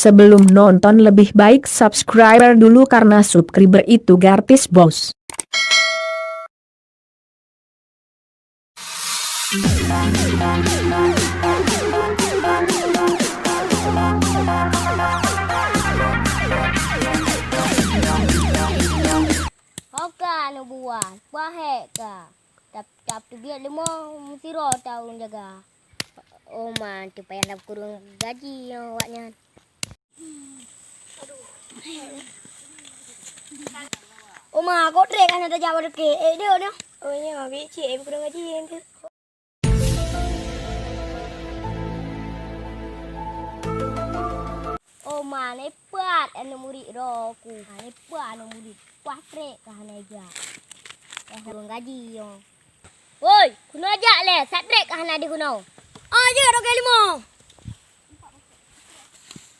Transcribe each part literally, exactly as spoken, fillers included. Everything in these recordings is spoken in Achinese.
Sebelum nonton lebih baik subscriber dulu karena subscriber itu gratis, Bos. Ho ka neubuah, pahek ka. Tap-tap teubiet leumo, meusidroe taun jaga. Oh man, teuh payah lom kureueng gaji nyoe awaknyan. Oma, kok trek ka na tajak bak Doke? Eh, deuh, deuh. Oh, nyoe, bit cit, eh, kureueng gaji, eh, tu. Oh, man, eh, pat aneuk murit droe ku. Man, eh, pat aneuk murit. Wah, trek ka hana jak. Wah, kureueng gaji, nyoe. Woi, keunoe jak lé, satrek ka hana deuh keunoe. Oh, jeuet, Doke Leumo.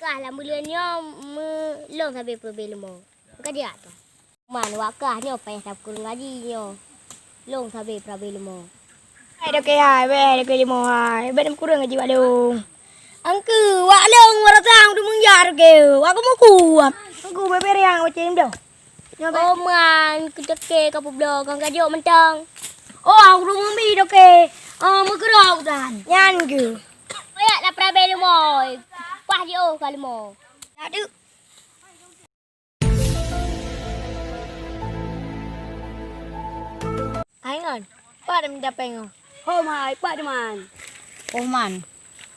Kah lam buleuen nyoe meulông sabe peurabé leumo. Ka jak tu. Man, wak kah nyoe payah tapeukeureung gaji nyoe. Lông sabe peurabé leumo. Hai Doke hai, weh Doke Leumo hai, bèk tapeukeureung gaji wak lông. Angku, wak lông, wak rasang tu meunjak Doke, wak keumuku. Angku, bèk bèrèh nyang wacém doh. Nyoe bèk. Oh, man, keu Doke ka peubloe, kon ka jok mantong. Oh, aku rumoh mi Doke. Oh, meukeurok tan. Nyan keuh. Oyak na peurabé leumo. Pah jiôh ka leumo. Dak deuk. Hai ngon, pat mita péng oh. Ho mai, pat man. Oh man,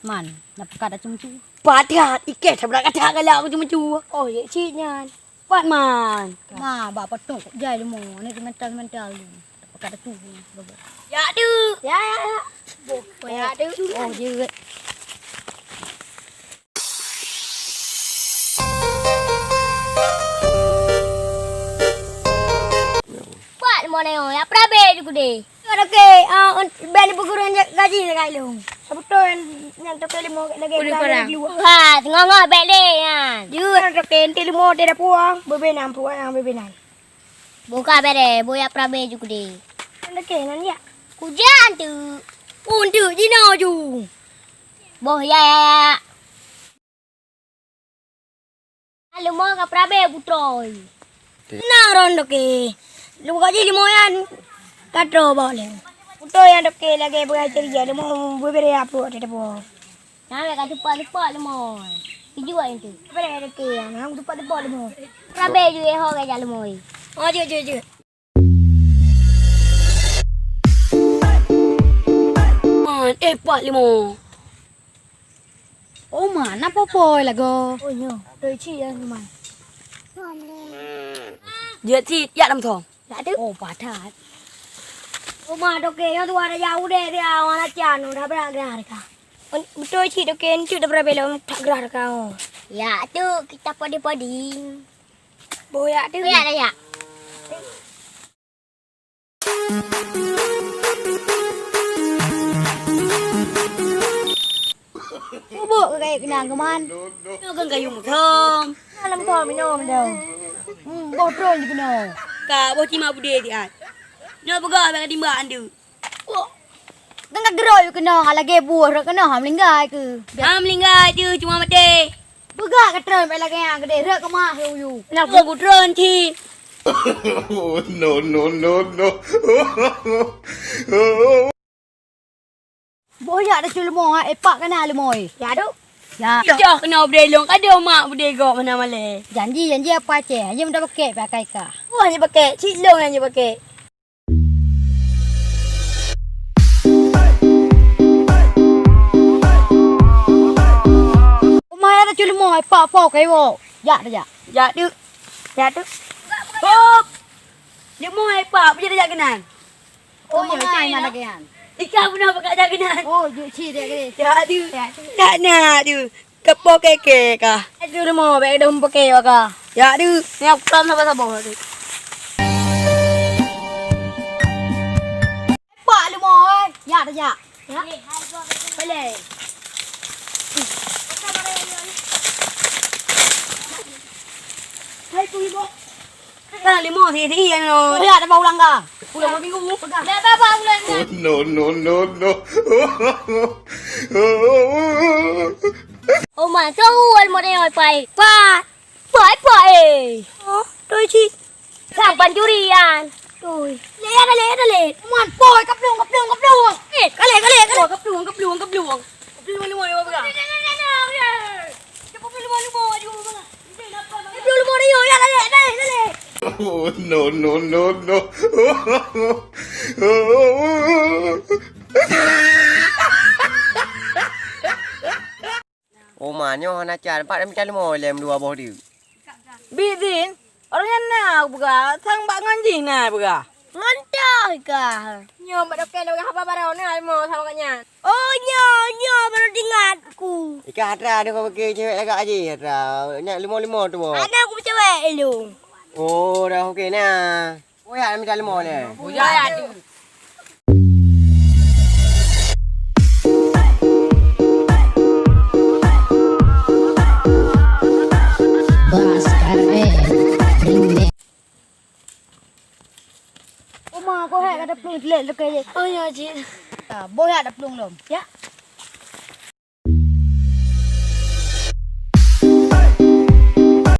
man, na peugah dak ceumeucue. Pat that, ikeh sabrak kata galak aku ceumeucue. Oh, ya cit nyan. Pat man. Ma, bak patong kok jai leumo, ni semental-semental ni. Peugah dak tu. Ya tu. Ya, ya, ya. Boh, ya tu. Oh, jeuet. Pat leumo nyoe, ya peurabé ju keudeh. Oke, ah, bèk neupeukureueng gaji sagai lôn. Sabeutôi nyan toke leumo lagèe. Ha, teungoh-ngoh bèk lé nyan. Jeuet toke, enteuk leumo teuh dapuang, beubeunang puang beubeunang. Boh ka bèrèh, boh ya peurabé ju keudeh. Nyan toke nyan ya. Kujan tu. Untuk jinoe ju. Boh ya, ya, ya. Leumo ka peurabé putroe. Tenang ron toke. Leumo gaji leumo nyan ka troh bak lé. Putroe nyan toke lagèe beugai ceria leumo beubiraya pruet di teupô. Nyan ka teupat-teupat leumo. Ijuak nyan tu. Apa dah toke nyan hang teupat-teupat leumo. Peurabé ju eh ho ka jak leumo. Oh, jeuet, jeuet, jeuet. Man, eh, pat leumo. Oh, man, na po-po lagoe. Oh, nyoe. Doi cit ya, man. Jeuet cit, yak lam thong. Yak tu. Oh, padat. Oh, ma, toke, nyoe tuha dah jauh deh, dia, wana can, dah berang gerah ka. Beutôi cit, toke, enteuk dah berapa lom tak gerah ka, oh. Yak tu, kita podi-podi. Boh yak tu. Yak dah, yak. Bubuk ke kayu keunong keuman? Nyoe kan kayu muthom. Dalam thom minum tu. Hmm, boh tron di keunoe. Ka boh cima budé siat. Nyoe peugah bak timbak andu. Kan ka geurôi keunoe, lagèe buet rot keunoe, ha meulinggai keu. Ha meulinggai tu, cuma maté. Peugah ka tron bak lagèe nyan, keudeh rot keumah, yu, yu. Nak peugah ku tron cit. No, no, no, no. Boh yak dah cu leumo, ha, epak kana leumo, eh. Ya, duk. Ya. Cah keunoe budé lôn, ka deuh mak budé gok mana malèe. Janji, janji apa, Ceh? Janji minta pakèk, pakai kah? Wah, hanya pakèk. Cit lôn hanya pakèk. Uma ya dah cu leumo, epak po kai wo. Jak dah jak. Jak tu. Jak tu. Hop. Leumo epak, apa jadi jak keunan? Oh, nyoe nyan lagèe nyan. Ika beuna pakai jak keunan. Oh, jeuet cit jak keunan. Jak tu. Jak na tu. Kepo keke kah? Itu leumo bèk dong peke baka. Ya tu. Ni aku tam sabar-sabar tu. Pak leumo oi. Ya dah jak. Ya. Boleh. Hai tu ibu. Ka leumo sisi ya no. Ya dah bau langga. Pulang minggu. Dah baba ulang. No, no, no, no. Oma, soe leumo tanyoe pai? Pat. Pai, pai. Oh, doi cit. Sang pancuri nyan. Doi. Lé, ada lé, ada lé. Man, poi, kaplong, kaplong, kaplong. Eh, kalé, kalé, kalé. Oh, kaplong, kaplong, kaplong. Kaplong leumo, leumo, leumo. Kaplong leumo, leumo, leumo. Kaplong leumo, leumo, ya, kalé, kalé, kalé. Oh, no, no, no, no. Oma nyoe hana can, pat mita leumo lé meudua boh teuk. Bit Zin, ureueng nyan na peugah, sang bak ngon jih na peugah. Ngon toh ka. Nyoe bak dokto na peugah haba barô na leumo sama kat nyan. Oh, nyoe, nyoe baru teuingat ku. Ika atra ada kau pakai cewek lagak aja atra. Nyak leumo-leumo tu boh. Ada aku cewek ilung. Oh, dah okey na. Boya mita leumo lé. Boya. Bas R M. Uma, kau hai kata plueng telet lekai je. Oh ya, cik. Boh ya ada plueng lom. Ya.